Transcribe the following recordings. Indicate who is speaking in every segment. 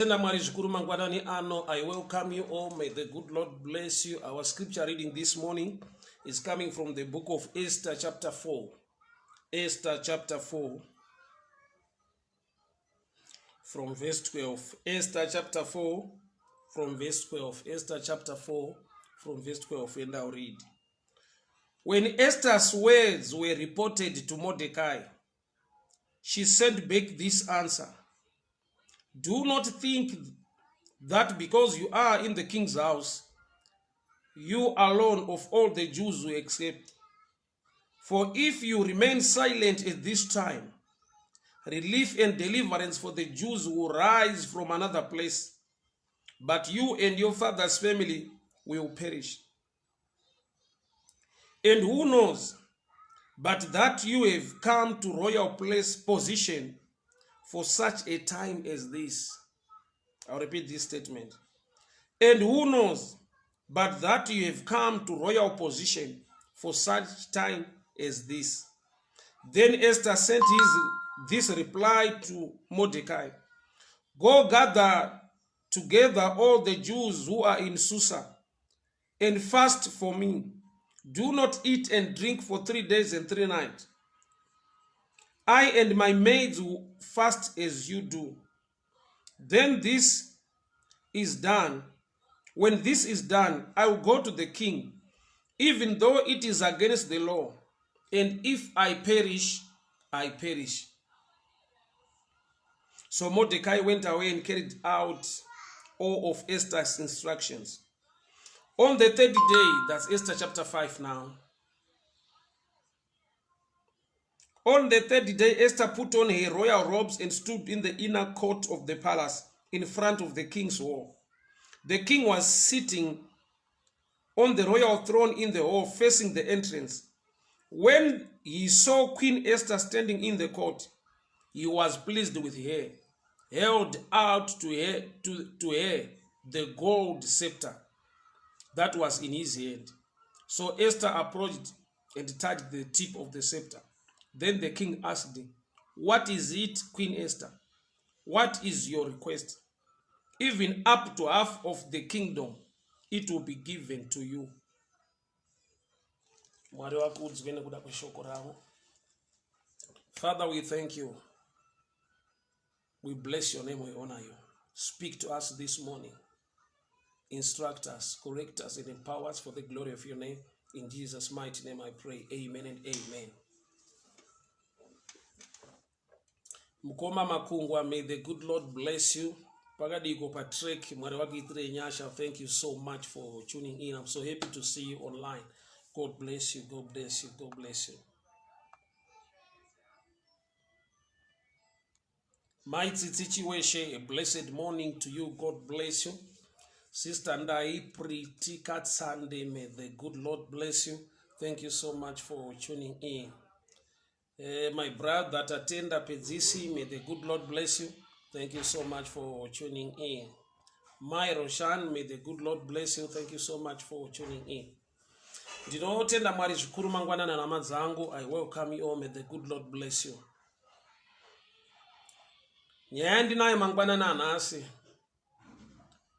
Speaker 1: Tenda Mwari zvikuru mangwanani ano. I welcome you all. May the good Lord bless you. Our scripture reading this morning is coming from the book of Esther chapter 4. Esther chapter 4 from verse 12. Esther chapter 4 from verse 12. Esther chapter 4 from verse 12 and I'll read. When Esther's words were reported to Mordecai, she sent back this answer Do not think that because you are in the king's house, you alone of all the Jews will escape. For if you remain silent at this time, relief and deliverance for the Jews will rise from another place, but you and your father's family will perish. And who knows but that you have come to royal place position for such a time as this? I'll repeat this statement. And who knows but that you have come to royal position for such time as this? Then Esther sent his, this reply to Mordecai Go gather together all the Jews who are in Susa and fast for me. Do not eat and drink for three days and three nights. I and my maids will fast as you do. Then this is done. When this is done, I will go to the king, even though it is against the law. And if I perish, I perish. So Mordecai went away and carried out all of Esther's instructions. On the third day, that's Esther chapter 5 now. On the third day, Esther put on her royal robes and stood in the inner court of the palace in front of the king's hall. The king was sitting on the royal throne in the hall facing the entrance. When he saw Queen Esther standing in the court, he was pleased with her, held out to her, to, to her the gold scepter that was in his hand. So Esther approached and touched the tip of the scepter. Then the king asked, What is it, Queen Esther? What is your request? Even up to half of the kingdom, it will be given to you. Mwari vakudzwe nekuda kweshoko ravo. Father, we thank you. We bless your name, we honor you. Speak to us this morning. Instruct us, correct us, and empower us for the glory of your name. In Jesus' mighty name I pray. Amen and amen. Mukoma Makungwa, may the good Lord bless you. Pakadiko patrek, Mwari vakuitirei nyasha. Thank you so much for tuning in. I'm so happy to see you online. God bless you. God bless you. God bless you. Mai Tsitsi Chiweshe, a blessed morning to you. God bless you. Sister Ndai Pretty Katsande, may the good Lord bless you. Thank you so much for tuning in. Uh, my brother Tatenda Pedzisi, may the good Lord bless you. Thank you so much for tuning in. My Roshan, may the good Lord bless you. Thank you so much for tuning in. Ndinotenda Mwari zvikuru mangwanana hama dzangu. I welcome you all. May the good Lord bless you. Nyaya yandinayo mangwanana anhasi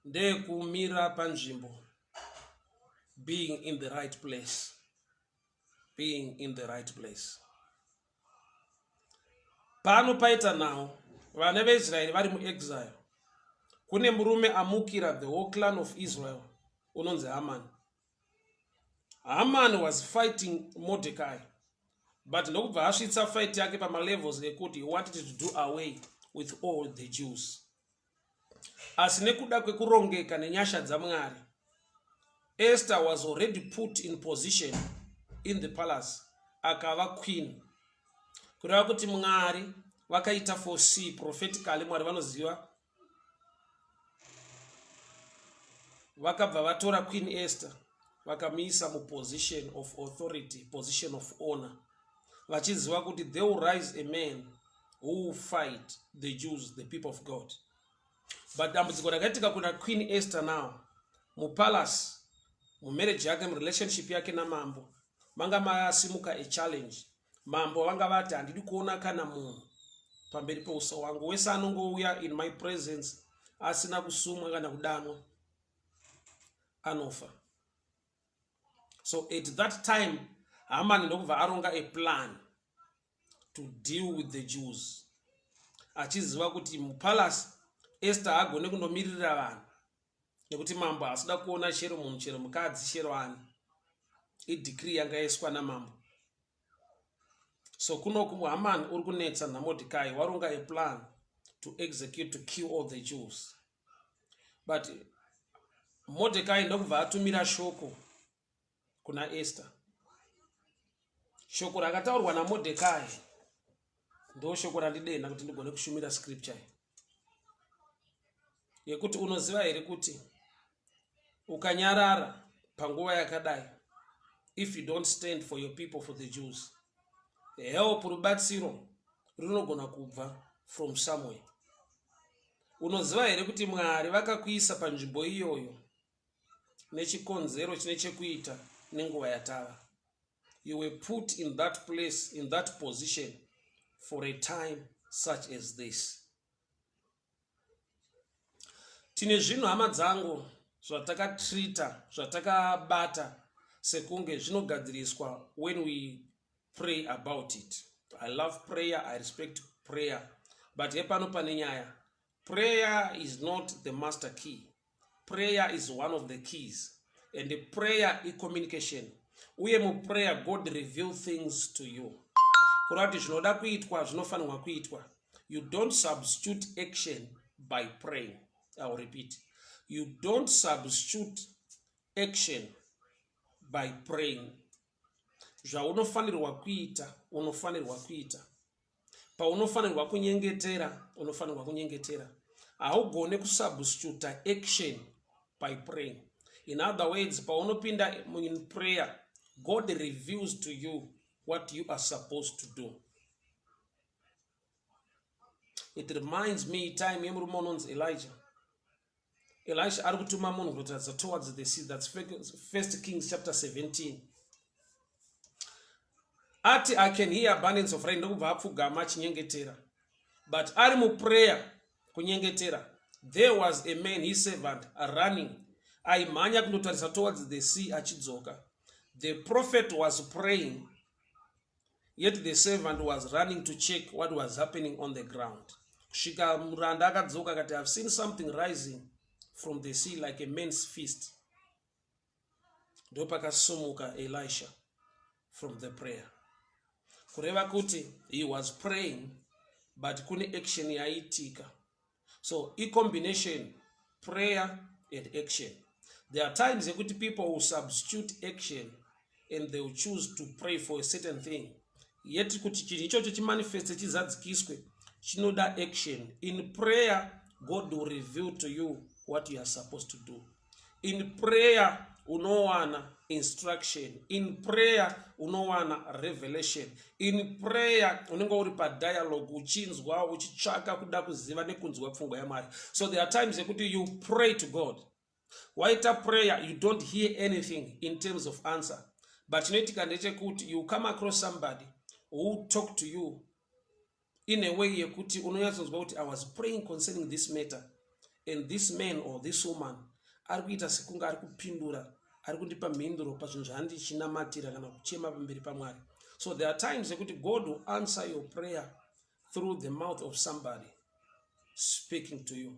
Speaker 1: ndeyekumira panzvimbo being in the right place being in the right place pano paita nhau vana veisraeri vari muexile kune murume amukira the whole clan of israel unonzi hamani Haman was fighting Mordecai but ndokubva asvitsa fight yake pamalevels ekuti he wanted to do away with all the Jews. Asi nekuda kwekurongeka nenyasha dzaMwari, Esther was already put in position in the palace akava queen. Kureva kuti Mwari vakaita foresee prophetically, Mwari vanoziva vakabva vatora queen esther vakamuisa muposition of authority position of honor vachiziva kuti they will rise a man who will fight the jews the people of god but dambudziko rakaitika kuna queen esther now mupalace mumarriage yake murelationship yake namambo manga masimuka a challenge Mambo vanga vati handidi kuona kana munhu pamberi peuso wangu wese anongouya in my presence Asina kusumwa kana kudanwa anofa. So at that time Hamani ndokubva aronga a plan to deal with the Jews, achiziva kuti mupalace Esther haagone kundomiririra vanhu nekuti mambo asida kuona chero munhu, chero mukadzi, chero ani. Idecree yanga yaiswa namambo. So kunoku Haman uri kunetsa naMordecai, waronga a plan to execute, to kill all the Jews. But Mordecai ndokubva atumira shoko kuna Esther. Shoko rakataurwa naMordecai ndo shoko randidena kuti ndigone kushumira scripture yekuti, unoziva here kuti ukanyarara panguva yakadai, if you don't stand for your people, for the Jews, help, rubatsiro runogona kubva from somewhere? Unoziva here kuti Mwari vakakuisa panzvimbo iyoyo nechikonzero chine chekuita nenguva yatava? You were put in that place, in that position, for a time such as this. Tine zvinhu, hama dzangu, zvatakatreata, zvatakabata sekunge zvinogadziriswa when we pray about it. I love prayer, I respect prayer, but hepano pane nyaya. Prayer is not the master key. Prayer is one of the keys, and the prayer icommunication, uye muprayer God reveal things to you, kureva kuti zvinoda kuitwa zvinofanirwa kuitwa. You don't substitute action by praying. I will repeat: you don't substitute action by praying. Zvaunofanirwa kuita, unofanirwa kuita. Paunofanirwa kunyengetera, unofanirwa kunyengetera. Haugone kusubstituta action by praying. In other words, paunopinda in prayer, God reveals to you what you are supposed to do. It reminds me time yemurume unonzi Elijah. Elisha ari kutuma munhu kunotaridza towards the sea. That's First Kings chapter 17. Ati, "I can hear abundance of rain," ndokubva apfugama achinyengetera. But ari muprayer kunyengetera, there was a man, his servant, running, aimhanya kundotarisa towards the sea achidzoka. The prophet was praying, yet the servant was running to check what was happening on the ground, kusvika muranda akadzoka akati, "I've seen something rising from the sea like a man's fist." Ndopakasumuka Elisha from the prayer, kureva kuti he was praying, but kune action yaiitika. So icombination, prayer and action. There are times yekuti people will substitute action and they will choose to pray for a certain thing, yet kuti chinhu ichocho chimanifeste, chizadzikiswe, chinoda action. In prayer God will reveal to you what you are supposed to do. In prayer unowana instruction. In prayer unowana revelation. In prayer unenge uri padialogue, uchinzwa, uchitsvaka kuda kuziva nekunzwa pfungwa yaMwari. So there are times yekuti you pray to God, waita prayer, you don't hear anything in terms of answer, but chinoitika ndechekuti you come across somebody who talk to you in a way yekuti unonyatsonzwa kuti, "I was praying concerning this matter, and this man or this woman ari kuita sekunge ari kupindura, ari kundipa mhinduro pazvinhu zvaandichinamatira kana kuchema pamberi paMwari." So there are times yekuti God will answer your prayer through the mouth of somebody speaking to you,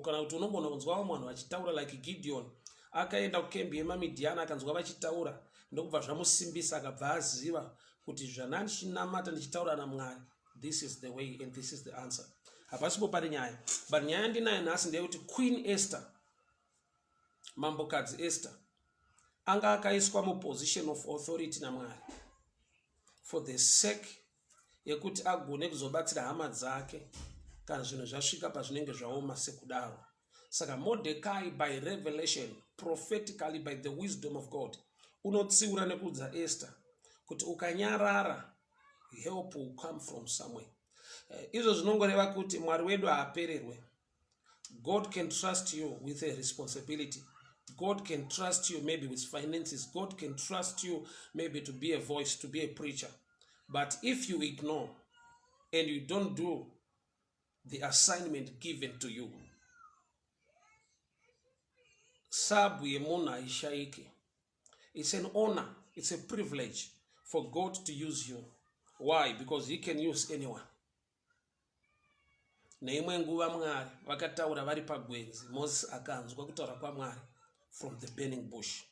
Speaker 1: kana kuti unogona kunzwa vamwe vanhu vachitaura, like Gideon akaenda kukembi yemaMidhiani, akanzwa vachitaura, ndokubva zvamusimbisa, akabva aziva kuti zvana ndichinamata, ndichitaura naMwari, this is the way and this is the answer. Hapasipo pane nyaya, but nyaya yandinayo nhasi ndeyekuti Queen Esther, Mambokadzi Esther, anga akaiswa muposition of authority naMwari for the sake yekuti agone kuzobatsira hama dzake kana zvinhu zvasvika pazvinenge zvaoma sekudaro. Saka Mordecai, by revelation, prophetically, by the wisdom of God, unotsiura nekuudza Esther kuti ukanyarara, help will come from somewhere. Izvo zvinongoreva kuti Mwari wedu haapererwe. God can trust you with a responsibility. God can trust you maybe with finances. God can trust you maybe to be a voice, to be a preacher, but if you ignore and you don't do the assignment given to you, Sub yemunhu haishaike. It's an honor, it's a privilege for God to use you. Why? Because he can use anyone. Neimwe nguva Mwari vakataura vari pagwenzi, Moses akanzwa kutaura kwaMwari from the burning bush.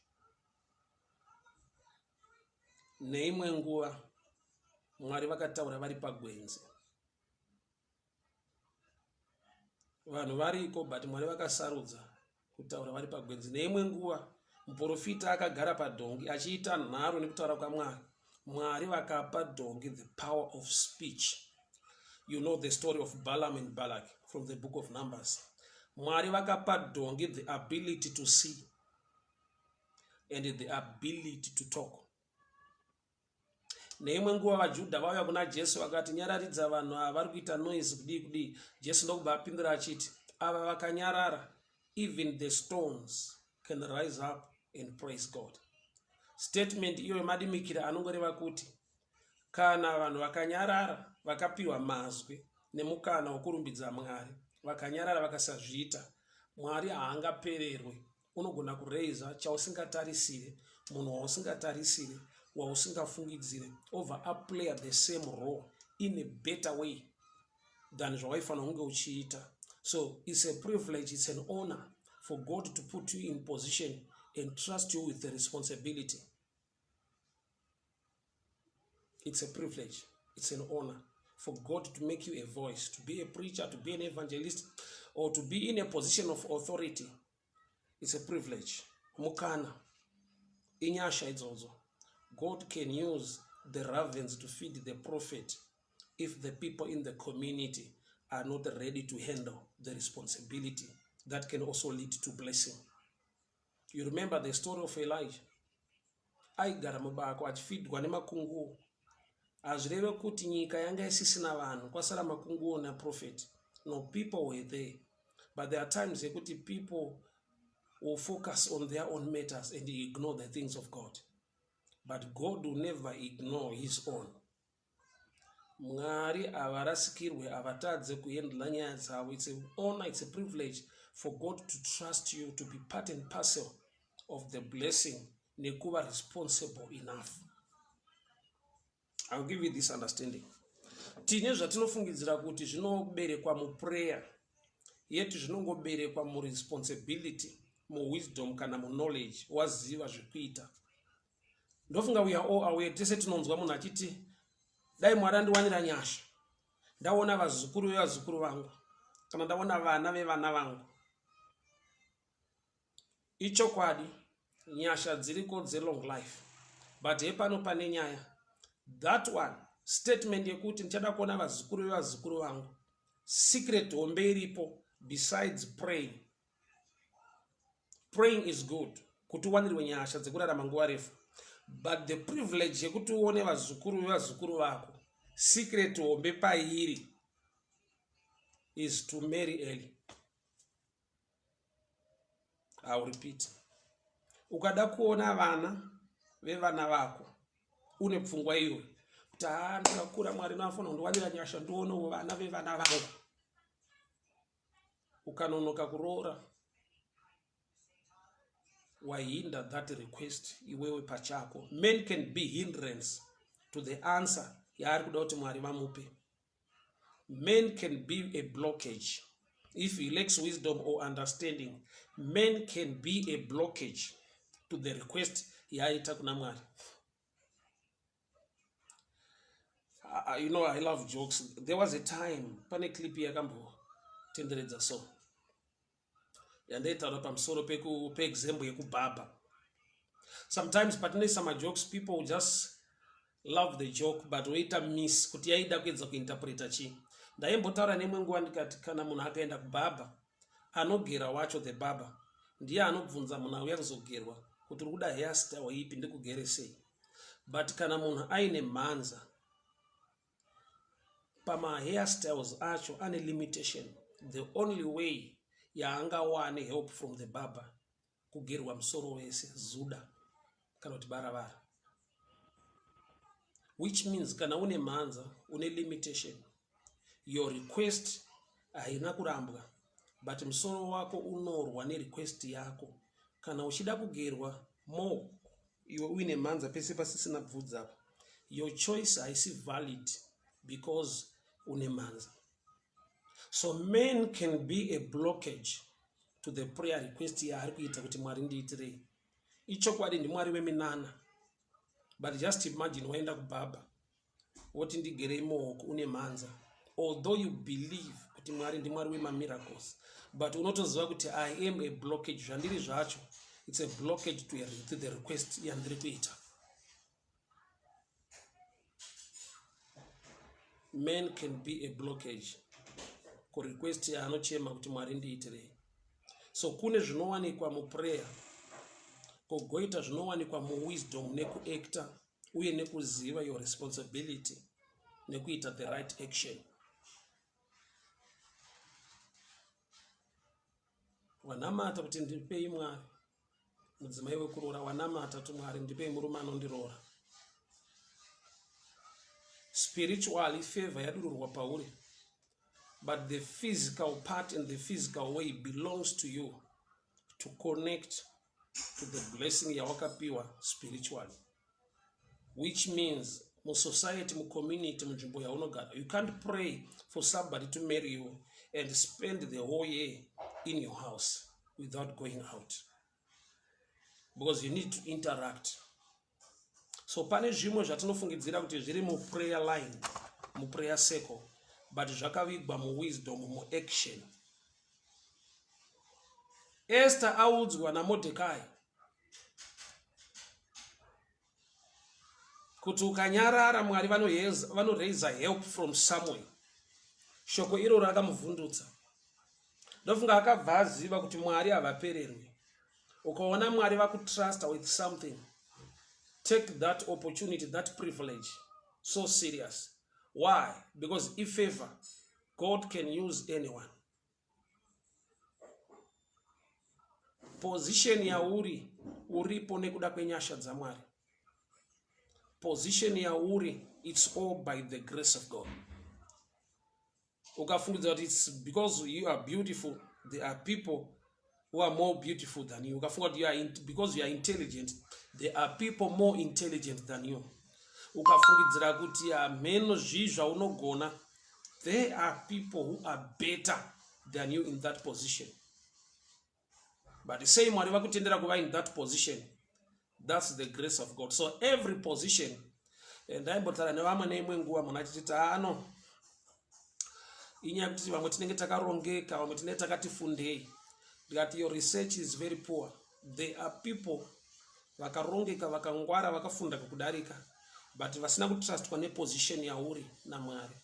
Speaker 1: Neimwe nguva Mwari vakataura vari pagwenzi. Vanhu variko but Mwari vakasarudza kutaura vari pagwenzi. Neimwe nguva muprofita akagara padhongi achiita nharo nekutaura kwaMwari. Mwari vakapa dhongi the power of speech. You know the story of Balaam and Balak from the book of Numbers. Mwari vakapa dhongi the ability to see and the ability to talk. Neimwe nguva vaJudha vauya kuna Jesu vakati, nyararidza vanhu ava, vari kuita noise, kudii kudii. Jesu ndokubva apindura achiti, ava vakanyarara, even the stones can rise up and praise God. Statement iyo yemadimikira anongoreva kuti kana vanhu vakanyarara, vakapiwa mazwi nemukana wekurumbidza Mwari, vakanyarara vakasazviita, Mwari haangapererwe. Unogona kuraiza chausingatarisire, munhu wausingatarisire, wausingafungidzire, obva aplaya the same role in a better way than zvawaifanira kunge uchiita. So it's a privilege, it's an honor for God to put you in position and trust you with the responsibility. It's a privilege, it's an honor for God to make you a voice, to be a preacher, to be an evangelist, or to be in a position of authority. It's a privilege. Mukana. Inyasha idzodzo. God can use the ravens to feed the prophet if the people in the community are not ready to handle the responsibility that can also lead to blessing. You remember the story of Elijah? Aigara mubako achifidwa nemakunguo. Hazvireve kuti nyika yanga isisina vanhu, kwasara makunguo naprofeti. No, people were there, but there are times yekuti people will focus on their own matters and ignore the things of God. But God will never ignore his own. Mwari havarasikirwe, havatadze kuhandla nyaya dzavo. It's an honor, it's a privilege for God to trust you to be part and parcel of the blessing nekuva responsible enough. I'll give you this understanding. Tine zvatinofungidzira kuti zvinoberekwa muprayer yetu, zvinongoberekwa muresponsibility, muwisdom kana muknowledge, waziva zvekuita. Ndofunga we are all aware, tese tinonzwa munhu achiti, dai Mwari andiwanira nyasha, ndaona vazukuru vevazukuru vangu, kana ndaona vana vevana vangu. Ichokwadi, nyasha dziriko dzelong life, but hepano pane nyaya. That one statement yekuti ndichada kuona vazukuru vevazukuru vangu, secret hombe iripo besides praying. Praying is good kuti uwanirwe nyasha dzekurarama nguva refu, but the privilege yekuti uone vazukuru vevazukuru vako, secret hombe pairi is to marry early. I will repeat. Ukada kuona vana vevana vako, une pfungwa iyoyo kuti haa, ndakakura, Mwari nafanira kundiwanira nyasha ndionewo vana vevana vangu, ukanonoka kuroora, wahinder that request iwewe pachako. Men can be hindrance to the answer yaari kuda kuti Mwari vamupe. Men can be a blockage if he lacks wisdom or understanding. Men can be a blockage to the request yaaita kuna Mwari. You know, I love jokes. There was a time pane clip yakambotenderedza, so yandaitaura pamusoro peexample yekubhabha. Sometimes patinoisa majokes, people just love the joke but woita miss kuti yaida kuedza kuinterpreta chii. Ndaimbotaura nemwe nguva ndikati kana munhu akaenda kubhabha, anogera wacho, the barber, ndiye anobvunza munhu auya kuzogerwa kuti uri kuda hairstyle ipi, ndikugere sei. But kana munhu aine mhanza, pamahairstyles acho ane limitation. The only way yaangawane help from the barber kugerwa musoro wese zuda kana kuti baravara, which means kana une mhanza une limitation. Your request haina kurambwa, but musoro wako unorwa nerequest yako. Kana uchida kugerwa more iwe uine mhanza pese pasisina bvudzi apa, your choice haisi valid because une mhanza. So men can be a blockage to the prayer request yaari kuita kuti Mwari ndiitirei. Ichokwadi ndiMwari weminana, but just imagine waenda kubhabha woti ndigerei muhoko une mhanza. Although you believe kuti Mwari ndiMwari wemamiracles, but unotoziva kuti I am a blockage. Zvandiri zvacho, it's a blockage to the request yandiri kuita. Man can be a blockage kurequest yaanochema kuti Mwari ndiitirei. So kune zvinowanikwa muprayer, kogoita zvinowanikwa muwisdom nekuacta uye nekuziva your responsibility nekuita the right action. Wanamata kuti ndipei Mwari mudzimai wekuroora, wanamata kuti Mwari ndipei murume anondiroora. Spiritually favor yadururwa pauri, but the physical part and the physical way belongs to you to connect to the blessing yawakapiwa spiritually, which means musociety, mucommunity, munzvimbo yaunogara, you can't pray for somebody to marry you and spend the whole year in your house without going out, because you need to interact. So pane zvimwe zvatinofungidzira kuti zviri muprayer line, muprayer circle, but zvakavigwa muwisdom, muaction. Esther audzwa naMordecai kuti ukanyarara Mwari vanoraisa help from somewhere. Shoko iroro rakamuvhundutsa. Ndofunga akabva aziva kuti Mwari havapererwi. Ukaona Mwari vakutrusta with something, take that opportunity, that privilege so serious. Why? Because ifavor. God can use anyone. Position yauri uripo nekuda kwenyasha dzaMwari. Position yauri, it's all by the grace of God. Ukafungidza kuti it's because you are beautiful, there are people who are more beautiful than you. Ukafunga kuti because you are intelligent, there are people more intelligent than you. Ukafungidzira kuti hameno zvii zvaunogona, there are people who are better than you in that position. But sei Mwari vakutendera kuva in that position? That's the grace of God. So every position, ndaimbotaura nevamwe neimwe nguva, munhu achiti ano inyaya yekuti vamwe tinenge takarongeka, vamwe tinenge takati fundei. Ndikati your research is very poor. There are people vakarongeka, vakangwara, vakafunda kukudarika, but vasina kutrustwa neposition yauri naMwari.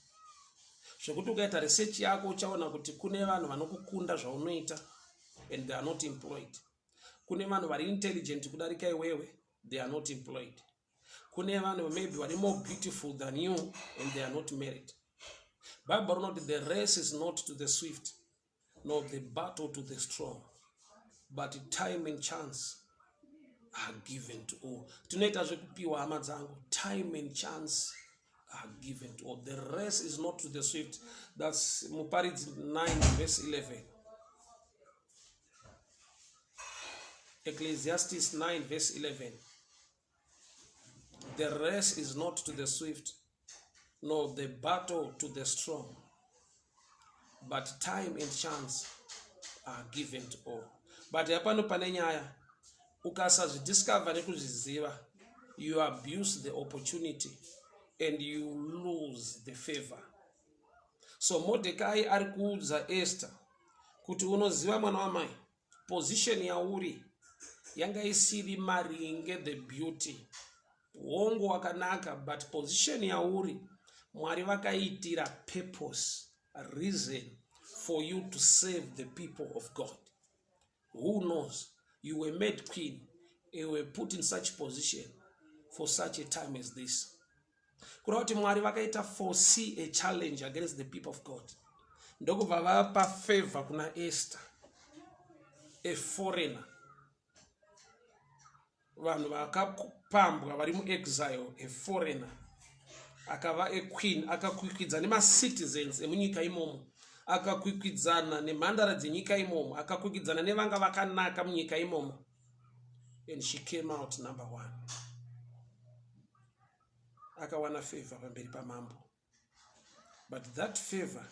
Speaker 1: Zvekuti ukaita research yako uchaona kuti kune vanhu vanokukunda zvaunoita and they are not employed. Kune vanhu vari intelligent kudarika iwewe, they are not employed. Kune vanhu maybe vari more beautiful than you and they are not married. Bible rinoti the race is not to the swift, nor the battle to the strong, but time and chance are given to all. Tinoita zvekupiwa, hama dzangu. Time and chance are given to all. The race is not to the swift. That's Muparidzi 9 verse 11, Ecclesiastes 9 verse 11. The race is not to the swift, nor the battle to the strong, but time and chance are given to all. But hapano pane nyaya, ukasazvidiscover nekuzviziva, you abuse the opportunity and you lose the favor. So Mordecai ari kuudza Esther kuti unoziva, mwana wamai, position yauri yanga isiri maringe the beauty. Hongu wakanaka, but position yauri Mwari vakaiitira purpose, reason for you to save the people of God. Who knows, you were made queen, you were put in such position for such a time as this. Kureva kuti Mwari vakaita foresee a challenge against the people of God, ndokubva vapa favor kuna Esther, a foreigner, vanhu vakapambwa vari muexile, a foreigner akava aqueen, akakwikwidza nemacitizens emunyika imomo, akakwikwidzana nemhandara dzenyika imomo, akakwikwidzana nevanga vakanaka munyika imomo. And she came out number one. Akawana favor pamberi pamambo. But that favor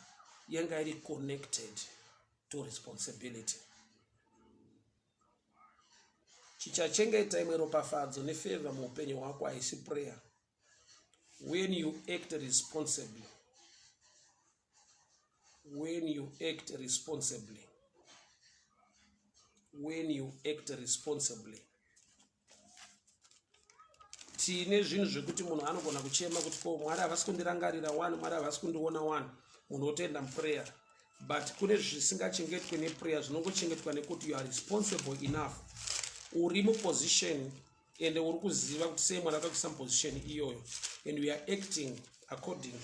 Speaker 1: yanga iri connected to responsibility. Chichachengeta imwe ropafadzo nefavor muupenyu hwako haisi prayer. When you act responsibly, when you act responsibly, when you act responsibly. Tine zvinhu zvekuti munhu anogona kuchema kuti ko Mwari havasi kundirangarira wani, Mwari havasi kundiona wani, munhu otoenda muprayer. But kune zvisingachengetwe neprayer, zvinongochengetwa nekuti you are responsible enough, uri muposition ende uri kuziva kuti sei Mwari akakuisa muposition iyoyo, and we are acting according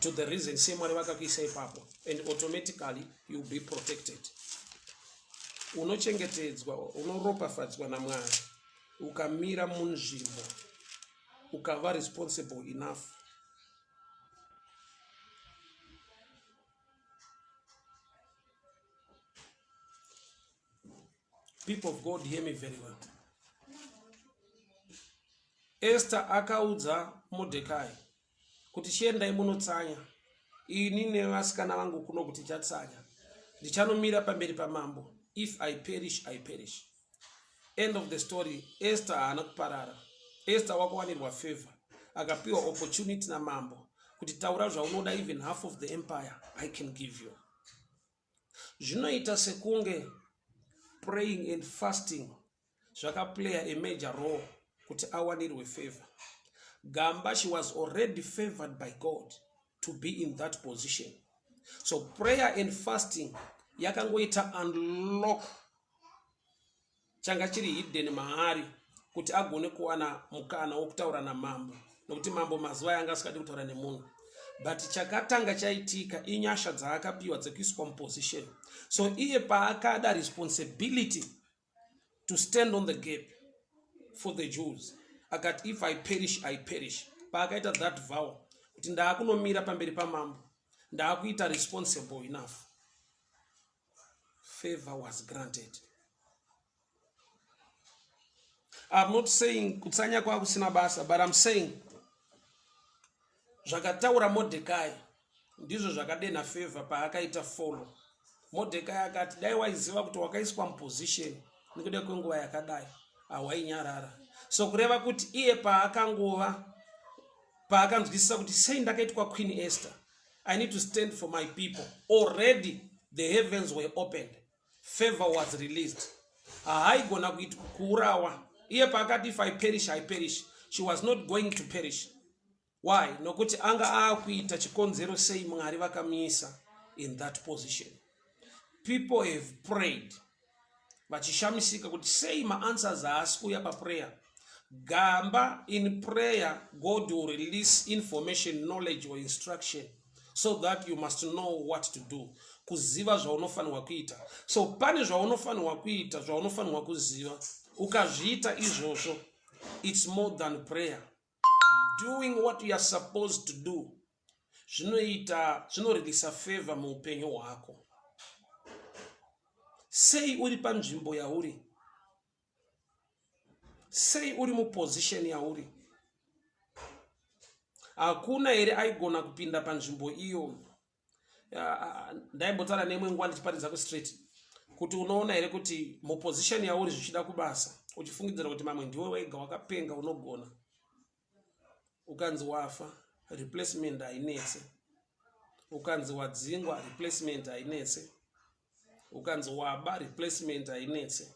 Speaker 1: to the reason sei Mwari vakakuisa ipapo, and automatically you be protected. Unochengetedzwa, unoropafadzwa naMwari ukamira munzvimbo, ukava responsible enough. People of God, hear me very well. Esther akaudza Mordecai kuti chiendai munotsanya, ini nevasikana vangu kuno kuti tichatsanya, ndichanomira pamberi pamambo. If I perish, I perish. End of the story. Esther haana kuparara. Esther wakawanirwa favor, akapiwa opportunity namambo kuti taura zvaunoda, even half of the empire I can give you. Zvinoita sekunge praying and fasting zvakaplaya a major role kuti awanirwe favor. Gamba, she was already favored by God to be in that position. So prayer and fasting yakangoita unlock changa chiri hidden maari kuti agone kuwana mukana wokutaura namambo, nokuti mambo mazuva aya anga asingadi kutaura nemunhu. But chakatanga chaitika inyasha dzaakapiwa dzekuiswa muposition. So iye paakada responsibility to stand on the gap for the Jews, akati, "If I perish, I perish." Paakaita that vow kuti ndaakunomira pamberi pamambo, ndaakuita responsible enough, favor was granted. I'm not saying kutsanya kwakusina basa, but I'm saying zvakataura Mordecai ndizvo zvakadenha favor paakaita follow. Mordecai akati, "Dai waiziva kuti wakaiswa muposition nekuda kwenguva yakadai, hawainyarara." So kureva kuti iye paakangova, paakanzwisisa kuti sei ndakaitwa Queen Esther, I need to stand for my people, already the heavens were opened, favor was released. Haaigona kuurawa. Iye paakati, "If I perish, I perish," she was not going to perish. Why? Nokuti anga aakuita chikonzero sei Mwari vakamuisa in that position. People have prayed vachishamisika kuti sei maanswers haasi kuuya paprayer. Gamba, in prayer God will release information, knowledge or instruction, so that you must know what to do, kuziva zvaunofanirwa kuita. So pane zvaunofanirwa kuita, zvaunofanirwa kuziva, ukazviita izvozvo, it's more than prayer. Doing what you are supposed to do zvinoita, zvinoreleasa favor muupenyu hwako. Sei uri panzvimbo yauri? Sei uri muposition yauri? Hakuna here aigona kupinda panzvimbo iyoyo? Ndaimbotaura neimwe nguva ndichiparidza kustreet kuti unoona here kuti muposition yauri, zvichida kubasa, uchifungidzira kuti mamwe ndiwe wega wakapenga unogona, ukanzi wafa, replacement hainetse. Ukanzi wadzingwa, replacement hainetse. Ukanzi waba, replacement hainetse.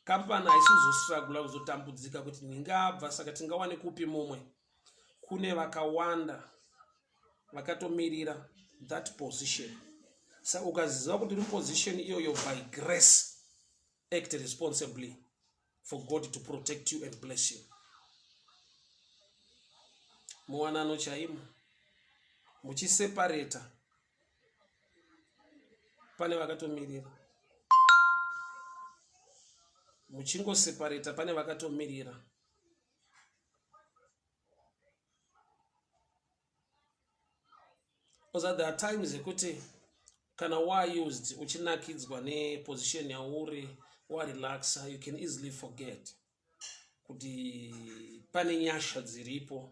Speaker 1: Kampani haisi kuzostrugula, kuzotambudzika kuti ndingabva, saka tingawane kupi mumwe. Kune vakawanda vakatomirira that position. Saka ukaziva kuti uri position iyoyo by grace, act responsibly for God to protect you and bless you. Muwanano chaimo, muchiseparata, pane vakatomirira. Muchingoseparata, pane vakatomirira. Because there are times ekuti kana waused, uchinakidzwa neposition yauri. Warelaxa, you can easily forget kuti pane nyasha dziripo.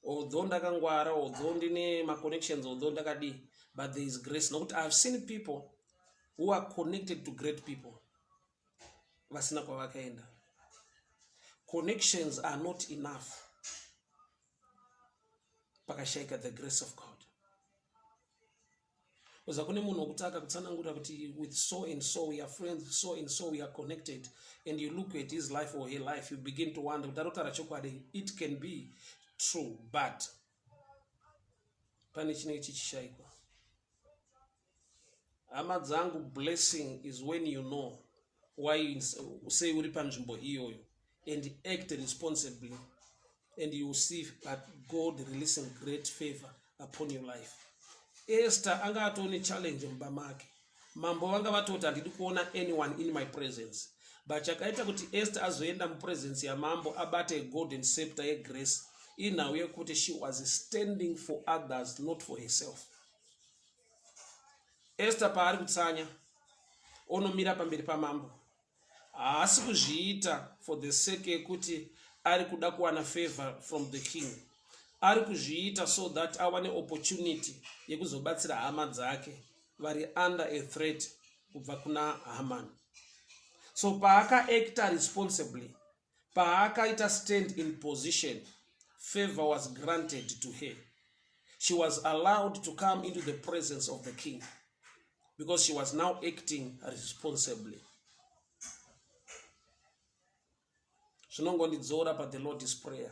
Speaker 1: Although ndakangwara, although ndine maconnections, although ndakadii, but there is grace. Nokuti I have seen people who are connected to great people vasina kwavakaenda. Connections are not enough pakashaika the grace of God. Uza kune munhu wekuti akakutsanangurira kuti with so and so we are friends, so and so we are connected, and you look at his life or her life, you begin to wonder kuti arotaura chokwadi. It can be true, but pane chinenge chichishaikwa. Hama dzangu, blessing is when you know why sei uri panzvimbo iyoyo and act responsibly, and you see that God releasing great favor upon your life. Esther anga atone challenge mumba make. Mambo vanga vatoti handidi kuona anyone in my presence, but chakaita kuti Esther azoenda mupresence yamambo abate golden scepter yegrace inhau yekuti she was standing for others, not for herself. Esther paari kutsanya onomira pamberi pamambo, haasi kuzviita for the sake yekuti ari kuda kuwana favor from the king. Ari kuzviita so that awane opportunity yekuzobatsira hama dzake vari under a threat kubva kuna Haman. So paakaacta responsibly, paakaita stand in position, favor was granted to her. She was allowed to come into the presence of the king because she was now acting responsibly. Zvinongondidzora pa the Lord's Prayer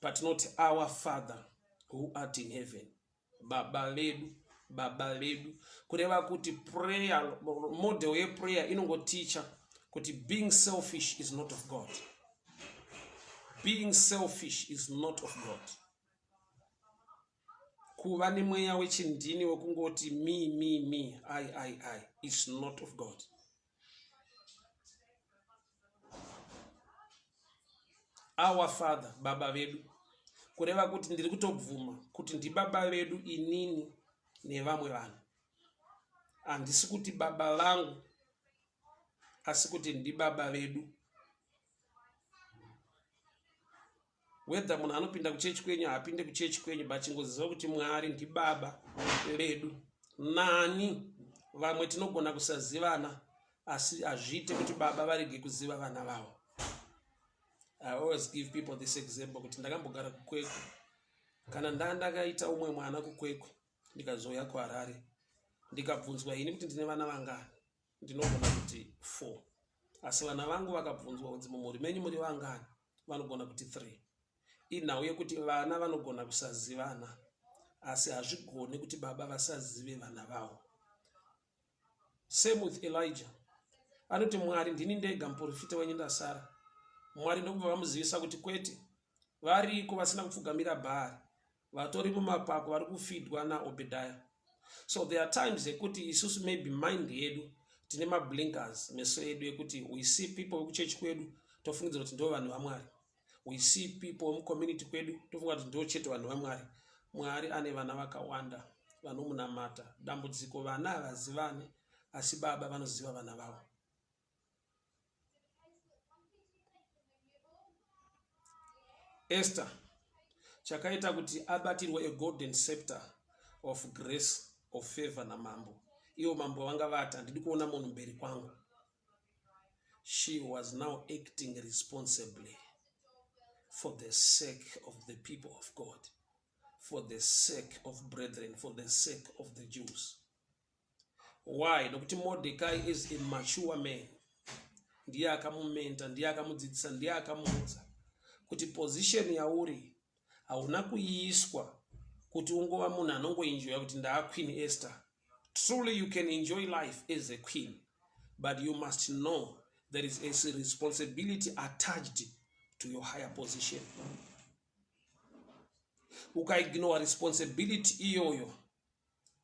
Speaker 1: patinoti, "Our Father who art in heaven," Baba vedu, Baba vedu, kureva kuti prayer model yeprayer inongoticha kuti being selfish is not of God. Being selfish is not of God. Kuva nemweya wechindini wekungoti me, me, me, I, I, I is not of God. Our Father, Baba vedu, kureva kuti ndiri kutobvuma kuti ndibaba vedu inini nevamwe vanhu. Handisi kuti baba vangu, asi kuti ndibaba vedu. Whether munhu anopinda kuchechi kwenyu, haapinde kuchechi kwenyu, but chingoziva kuti Mwari ndibaba vedu. Nani vamwe tinogona kusazivana, asi hazviite kuti baba varege kuziva vana vavo. I always give people this example kuti ndakambogara kuKwekwe. Kana ndandakaita umwe mwana kuKwekwe, ndikazouya kuHarare, ndikabvunzwa ini kuti ndine vana vangani, ndinogona kuti 4. Asi vana vangu vakabvunzwa kunzi mumhuri menyu muri vangani, vanogona kuti 3. Inhau yekuti vana vanogona kusazivana, asi hazvigoni kuti baba vasazive vana vavo. Same with Elijah. Anoti, "Mwari, ndini ndega muprofita wenyu ndasara." Mwari ndokubva vamuzivisa kuti kwete, variko vasina kupfugamira Bhaari, vatori mumapako vari kufidwa naObhedhaya. So there are times yekuti isusu maybe mind yedu tine mablinkers, meso edu ekuti we see people vekuchechi kwedu, tofungidzira kuti ndo vanhu vaMwari. We see people vemucommunity kwedu, tofunga kuti ndo chete vanhu vaMwari. Mwari ane vana vakawanda vanomunamata. Dambudziko, vana havazivane, asi baba vanoziva vana vavo. Esther, chakaita kuti abatirwe a golden scepter of grace, of favor namambo, ivo mambo vanga vati handidi kuona munhu mberi kwangu, she was now acting responsibly for the sake of the people of God, for the sake of brethren, for the sake of the Jews. Why? Nokuti Mordecai is a mature man. Ndiye akamumenta, ndiye akamudzidzisa, ndiye akamuudza kuti position yauri hauna kuiiswa kuti ungova munhu anongoenjoya kuti ndaaQueen Esther. Truly you can enjoy life as a queen, but you must know there is a responsibility attached to your higher position. Ukaignore responsibility iyoyo,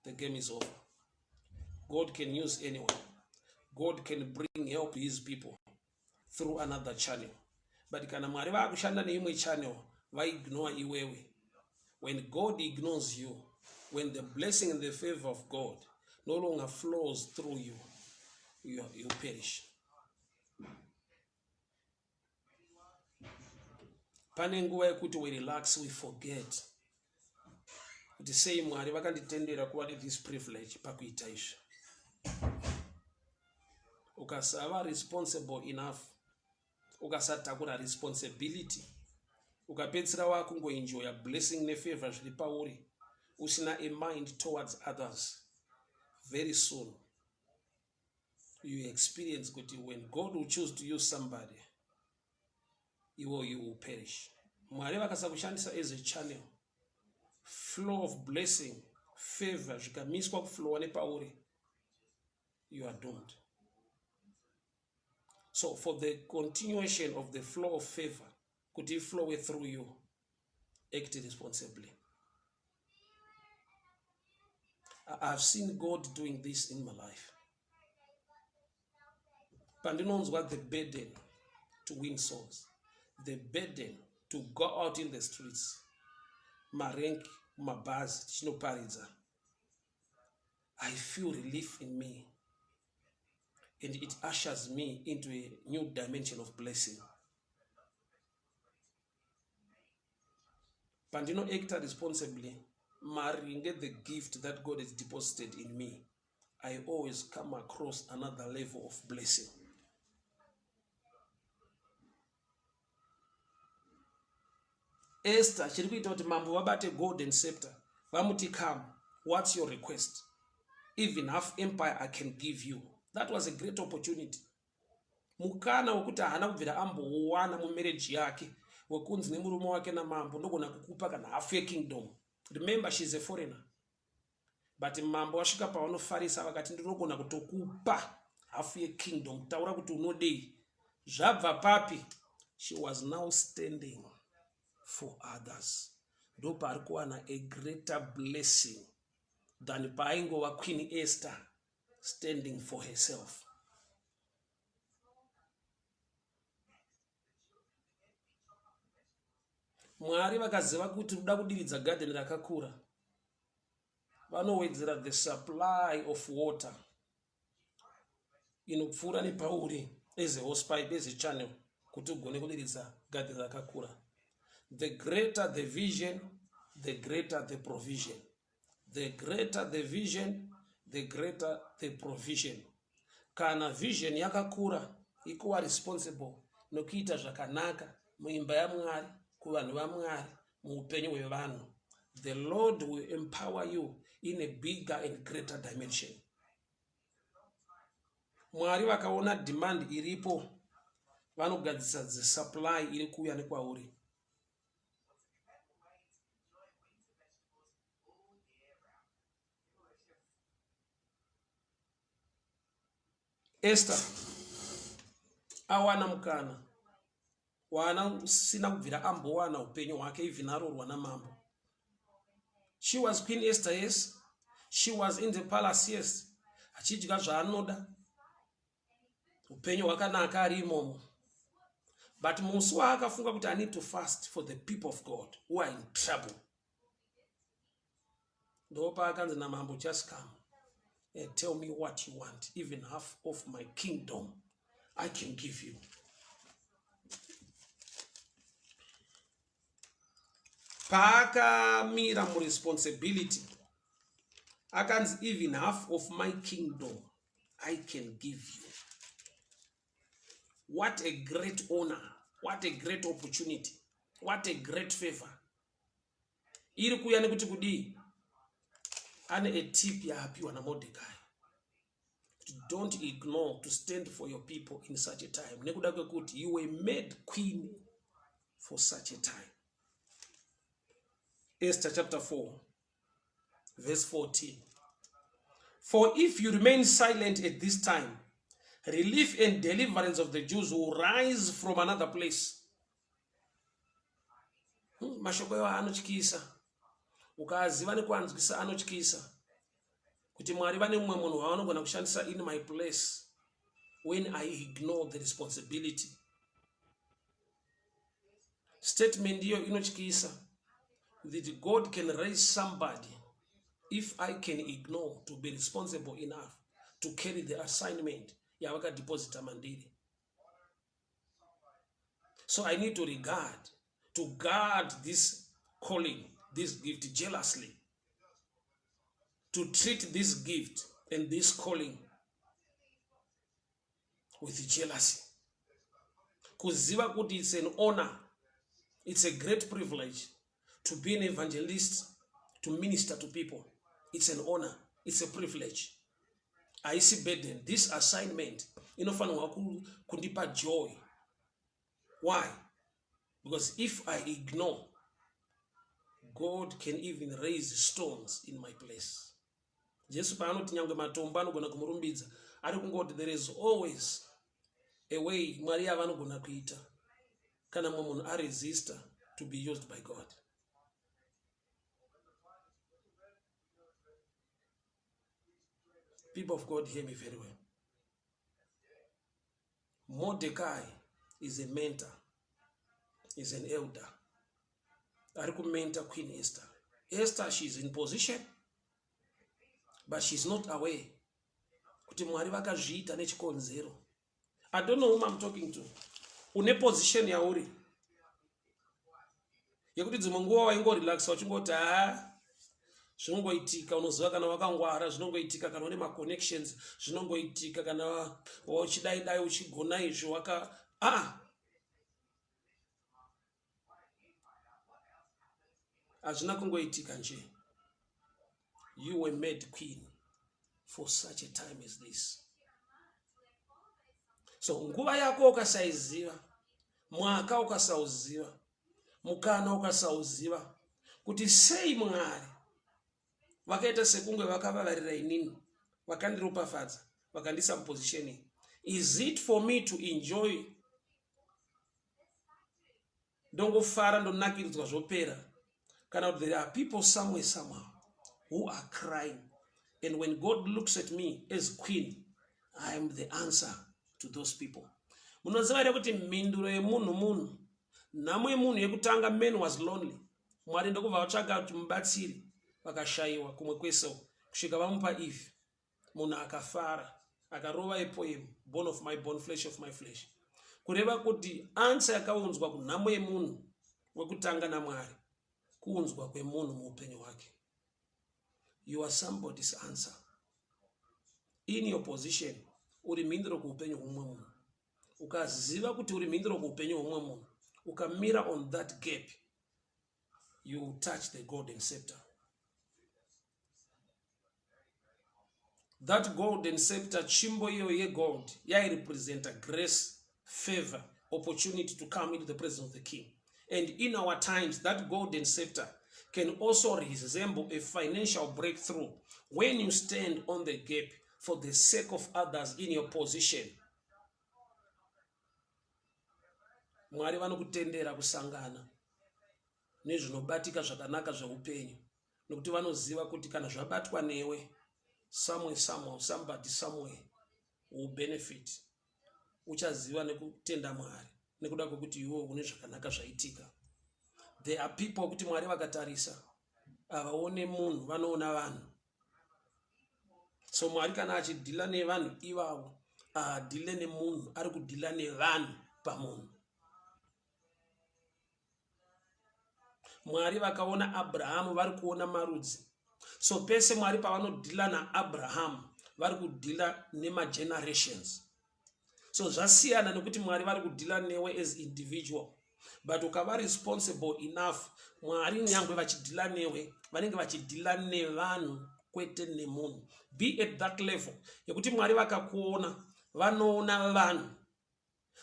Speaker 1: the game is over. God can use anyone. God can bring help to his people through another channel, but kana Mwari vaakushanda neimwe channel, vaignore iwewe. When God ignores you, when the blessing and the favor of God no longer flows through you, You perish. Pane nguva yekuti we relax, we forget kuti sei Mwari vakanditendera kuva nethis privilege pakuita izvi. Ukasava responsible enough, ukasatakura responsibility, ukapedzisira wakungoenjoya blessing nefavor zviri pauri usina a mind towards others, very soon you experience kuti when God will choose to use somebody, iwo you will perish. Mwari vakasakushandisa as a channel, flow of blessing, favor zvikamiswa kuflowa nepauri, you are doomed. So for the continuation of the flow of favor kuti iflowe through you, act responsibly. I've seen God doing this in my life. Pandinonzwa the burden to win souls, the burden to go out in the streets, marenk, mabhazi, tichinoparidza, I feel relief in me and it ushers me into a new dimension of blessing. Pandinoacta responsibly maringe the gift that God has deposited in me, I always come across another level of blessing. Esther, chiri kuita kuti mambo vabate golden scepter vamuti, "Come, what's your request? Even half empire I can give you." That was a great opportunity, mukana wekuti haana kubvira ambouwana mumarriage yake, wekunzi nemurume wake namambo, "Ndogona kukupa kana hafu yekingdom." Remember, she's a foreigner, but mambo vasvika pavanofarisa vakati, "Ndinogona kutokupa hafu yekingdom, taura kuti unodei." Zvabva papi? She was now standing for others. Ndo paari kuwana a greater blessing than paaingova Queen Esther standing for herself. Mwari vakaziva kuti ruda kudiridza gadheni rakakura, vanowedzera the supply of water inopfuura nepauri as a hosepipe, as a channel, kuti ugone kudiridza gadheni rakakura. The greater the vision, the greater the provision. The greater the vision, the greater the provision. Kana vision yakakura, ikuva responsible nokuita zvakanaka muimba yaMwari, kuvanhu vaMwari, muupenyu hwevanhu, the Lord will empower you in a bigger and greater dimension. Mwari vakaona demand iripo, vanogadzisa the supply iri kuuya nekwauri. Esther awana mukana waana usina kubvira ambowana upenyu hwake, even arorwa namambo. She was Queen Esther, yes. She was in the palace, yes, achidya zvaanoda, upenyu hwakanaka ari imomo. But musi waakafunga kuti, "I need to fast for the people of God who are in trouble," ndopaakanzi namambo, "Just come and tell me what you want. Even half of my kingdom I can give you." Paakamira muresponsibility, akanzi, "Even half of my kingdom I can give you." What a great honor, what a great opportunity, what a great favor iri kuuya nekuti kudii? Ane a tip yaapiwa naMordecai kuti don't ignore to stand for your people in such a time, nekuda kwekuti you were made queen for such a time. Esther chapter 4 verse 14: "For if you remain silent at this time, relief and deliverance of the Jews will rise from another place." Mashoko iwa anotyisa ukaziva nekuanzwisa, anotyisa kuti Mwari vane mumwe munhu wavanogona kushandisa in my place when I ignore the responsibility. Statement iyo inotyisa, that God can raise somebody if I can ignore to be responsible enough to carry the assignment. yavakadeposita mandiri. So I need to regard, to guard this calling, this gift jealously, to treat this gift and this calling with jealousy. Kuziva kuti it's an honor, it's a great privilege to be an evangelist, to minister to people. It's an honor, it's a privilege. Haisi burden. This assignment inofanirwa kundipa joy. Why? Because if I ignore, God can even raise stones in my place. Jesu paanoti nyangwe matombo anogona kumurumbidza, ari kungoti there is always a way Mwari yavanogona kuita kana mumwe munhu aresista to be used by God. People of God, hear me very well. Mordecai is a mentor, is an elder. Ari kumentor Queen Esther. Esther, she's in position, but she's not aware kuti Mwari vakazviita nechikonzero. I don't know whom I'm talking to. Une position yauri yekuti dzimwe nguva waingorelaxa uchingoti haa, zvinongoitika. Unoziva kana wakangwara, zvinongoitika. Kana une maconnections, zvinongoitika. Kana uchidai dai uchigona izvi waka aa, hazvina kungoitika nje. You were made queen for such a time as this. So nguva yako ukasaiziva, mwaka ukasauziva, mukana ukasauziva kuti sei Mwari vakaita sekunge vakavavarira inini, vakandiropafadza, vakandisa muposition iyi, is it for me to enjoy, ndongofara, ndonakiridzwa, zvopera, kana kuti there are people somewhere somehow who are crying, and when God looks at me as queen, I am the answer to those people? Munoziva here kuti mhinduro yemunhu, munhu, nhamo yemunhu yekutanga, man was lonely. Mwari ndokubva vatsvaga kuti mubatsiri, vakashayiwa kumwe kwese kusvika vamupa Eve. Munhu akafara, akarova epoem, "Bone of my bone, flesh of my flesh." Kureva kuti answer yakaunzwa kunhamo yemunhu wekutanga naMwari kuunzwa kwemunhu muupenyu hwake. You are somebody's answer in your position. Uri mhinduro kuupenyu hwumwe munhu. Ukaziva kuti uri mhinduro kuupenyu hwumwe munhu, ukamira on that gap, you touch the golden scepter. That golden scepter, tsvimbo iyo yegold, yairepresenta grace, favor, opportunity to come into the presence of the king. And in our times, that golden scepter can also resemble a financial breakthrough when you stand on the gap for the sake of others in your position. Mwari vanokutendera kusangana nezvinobatika zvakanaka zveupenyu nokuti vanoziva kuti kana zvabatwa newe, somewhere somehow, somebody somewhere will benefit. Uchaziva nekutenda Mwari nekuda kwekuti iwe une zvakanaka zvaitika. There are people kuti Mwari vakatarisa havaone munhu, vanoona vanhu. So Mwari kana achidhila nevanhu ivavo, ahadhile nemunhu, ari kudhila nevanhu pamunhu. Mwari vakaona Abrahamu, vari kuona marudzi. So pese Mwari pavanodhila naAbrahamu, vari kudhila nemagenerations. So zvasiyana nekuti Mwari vari kudhila newe as individual, but ukava responsible enough, Mwari nyangwe vachidhila newe, vanenge vachidhila nevanhu kwete nemunhu. Be at that level yekuti Mwari vakakuona, vanoona vanhu.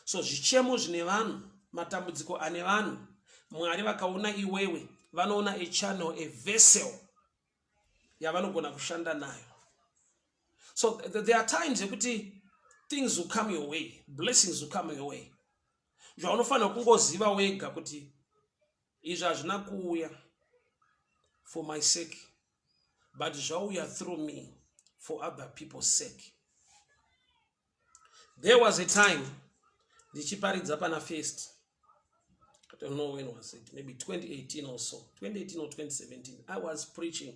Speaker 1: So zvichemo zvine vanhu, matambudziko ane vanhu, Mwari vakaona iwewe, vanoona a channel, a vessel yavanogona kushanda nayo. So there are times yekuti things will come your way, blessings will come your way. Zvaunofanira kungoziva wega kuti izvi hazvina kuuya for my sake, but zvauya through me for other people's sake. There was a time ndichiparidza pana First. I don't know when was it, maybe 2018 or so, 2018 or 2017. I was preaching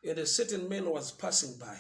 Speaker 1: and a certain man was passing by.